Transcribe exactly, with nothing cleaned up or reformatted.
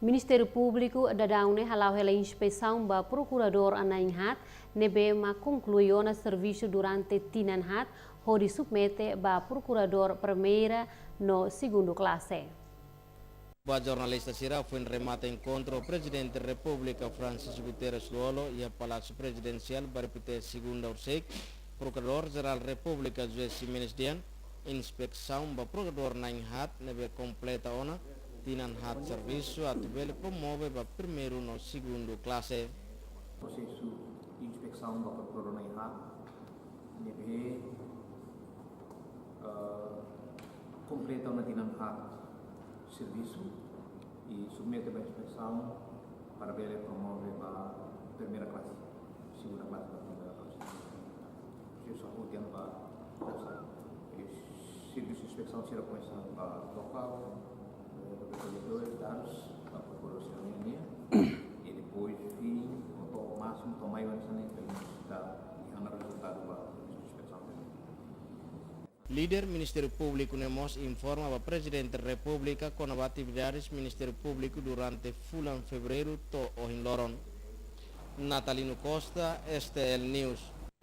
Ministériu Públiku daudaun ne'e hala'o hela inspesaun ba prokuradór na'in-haat ne'ebé mak konklui ona servisu durante tinan haat, hodi submete ba prokuradór primeira no segundu klase. Ba jornalista sira, foin remata enkontru, Prezidente Repúblika Francisco Guterres Lú-Olo iha Palásiu Prezidensiál Bairru Pité, segunda horisehik. Prokuradór Jerál Repúblika José Ximenes dehan, inspesaun ba prokuradór na'in-haat ne'ebé kompleta ona tinan haat servisu atu bele promove ba primeiru no segundu klase. Prosesu inspesaun ba prokuradór na'in-haat ne'ebé, eh, kompleta ona tinan haat servisu i submete ba inspesaun para bele promove ba primeira klase, segunda klase ba primeira klase. Prosesu hotu ba, eh, servisu inspesaun sira komesa ba lokál, eh, rekolla dadus ba prokuradór sira-nian, i depois fim, o to másimu, to mai wan sana, para está iha ona rezultadu ba servisu inspesaun. Líder Ministériu Públiku ne'e mós informa ba Prezidente Repúblika kona-ba atividades Ministériu Públiku durante fulan Fevereiru to'o ohin loron. Natalino Costa, S T L News.